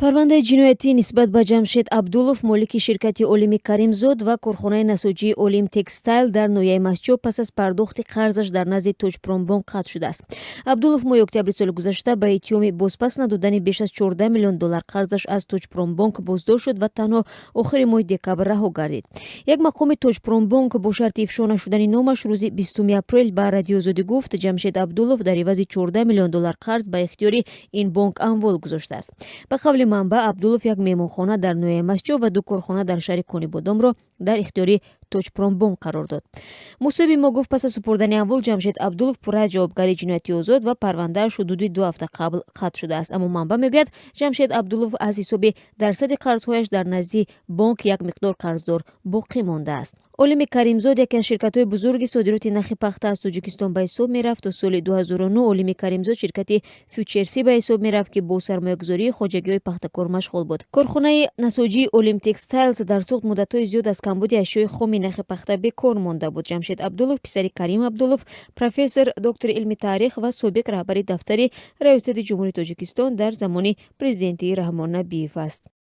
Парвандаи ҷиноятӣ нисбат ба Ҷамшед Абдулов, молики ширкати Олими Каримзод ва корхонаи насоҷии Олим Текстайл дар ноҳияи Мастчоҳ, пас аз пардохти қарзаш дар назди Тоҷпромбонк қатъ шудааст. Абдулов моҳи октябри соли гузашта ба иттиҳоми бозпас надодани беш аз 14 миллион доллар қарзаш аз Тоҷпромбонк боздошт шуд ва танҳо охири моҳи декабр раҳо гардид. Як мақоми Тоҷпромбонк бо шарти ифшо нашудани номаш рӯзи 20 апрел ба Радиои Озодӣ гуфт, Ҷамшед Абдулов дар ивази 14 миллион доллар қарз ба ихтиёри ин бонк амвол гузоштааст. Ба қавли манбаъ, Абдулов як меҳмонхона дар ноҳияи Мастчоҳ ва ду корхона дар шаҳри Конибодомро дар ихтиёри Тоҷпромбонк қарор дод. Мусоҳиби мо гуфт, пас аз супурдани амвол Ҷамшед Абдулов пурра аз ҷавобгарии ҷиноятӣ озод ва парвандааш ҳудуди 2 ҳафта қабл қатъ шудааст. Аммо манбаъ мегӯяд, Ҷамшед Абдулов аз ҳисоби дарсади қарзҳояш дар назди бонк як миқдор қарздор боқӣ мондааст. Олими Каримзод яке аз ширкатҳои бузурги содироти нахи пахта аз Тоҷикистон ба ҳисоб мерафт. То соли 2009 Олими Каримзод ширкати фьючерсӣ ба ҳисоб мерафт, ки бо сармоягузории хоҷагиҳои пахтакор машғул буд. Корхонаи насоҷии Олим Текстайлз дар Суғд муддатҳои зиёд аз камбуди ашёи хоми нахи пахта бекор монда буд. Ҷамшед Абдулов писари Карим Абдулов, профессор, доктори илми таърих ва собиқ раҳбари дафтари Раёсати Ҷумҳурии Тоҷикистон дар замони президентии Раҳмон Набиев аст.